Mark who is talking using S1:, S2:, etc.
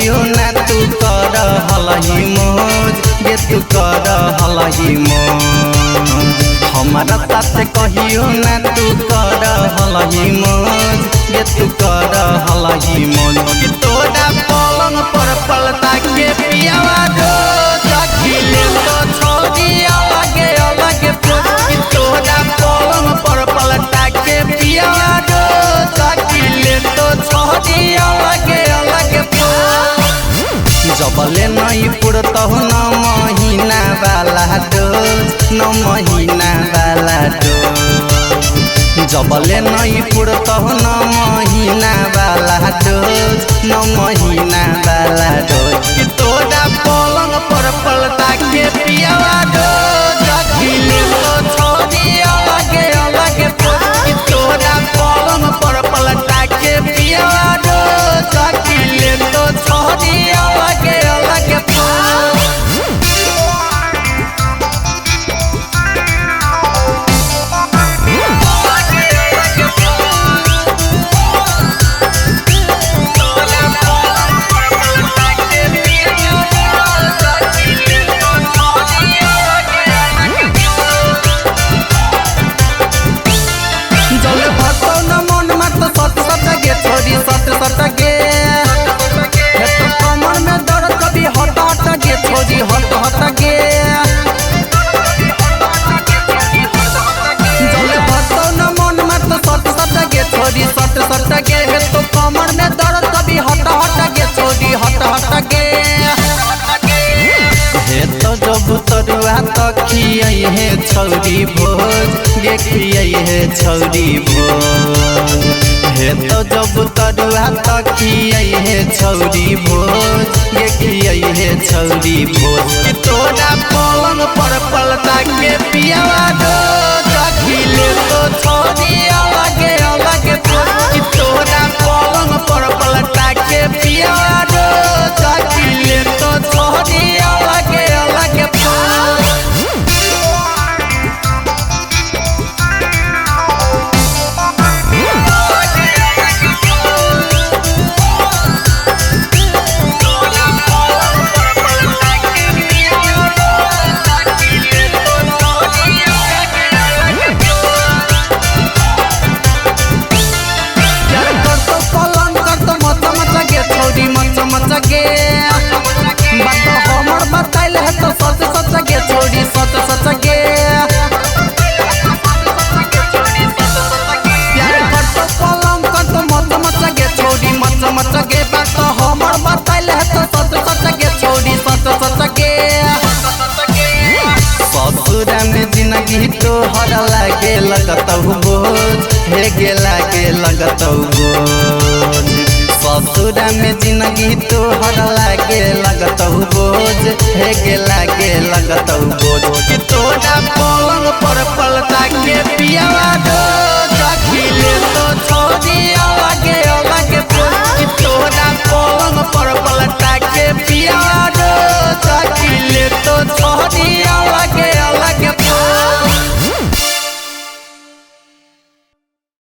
S1: कहियो ना तू कर हलही मौज गे तू कर हलही मौज। हमारा साथ कहियो ना तू कर हलही मौज गे तू कर हलही मौज। कि तोरा पलंग पर पलटा के पियावा रोज खिले तो छोरी अलगे अलगे पोज। कि तोरा पलंग पर पलटा के पियावा रोज खिले तो छोरी अलगे अलगे पोज। जबले नहीं पुरतहु न महीना वाला डोज न महीना वाला डोज। जबले नहीं पुरतहु न महीना वाला डोज न महीना वाला डोज। कि तोरा पलंग पर पलटा के पियावा रोज खिले तो छोरी अलगे अलगे पोज। कि तोरा पलंग पर पलटा के पियावा रोज खिले तो छोरी अलगे अलगे पोज। सट सट गे तो कमर में दर्द कभी हट हट गे छोरी हट हट गे। जले भरतौ न मन में तो सट सट गे छोरी सट सट गे तो कमर में दर्द कभी हट हट गे छोरी हट हट गे। हे तो जब तरुआ तो खियै हे छौरी भोज गे खियै हे छौरी भोज। हे तो जब तरुआ तो खियै हे छौरी भोज गे खियै हे छौरी भोज। कि तोरा पलंग पर पलटा के पियावा रोज खिले तो छोरी अलगे अलगे पोज। कि तोरा पलंग पर पलटा के पियावा रोज खिले तो छोरी अलगे अलगे पोज। हमर बताइल है तो सच सच गे छोरी सच सच गे। प्यार करतो पलंग करतो मच मच गे छोरी मच मच गे। बात हमर बताइल है तो सच सच गे छोरी सच सच गे। ससुरा में जिंदगी तोहर लागे लगतौ बोझ हे गे लागे लगतौ बोझ। ससुरा में जिंदगी तोहर लागे लगतौ बोझ हे गे लागे लगतौ बोझ। कि तोरा पलंग पर पलटा के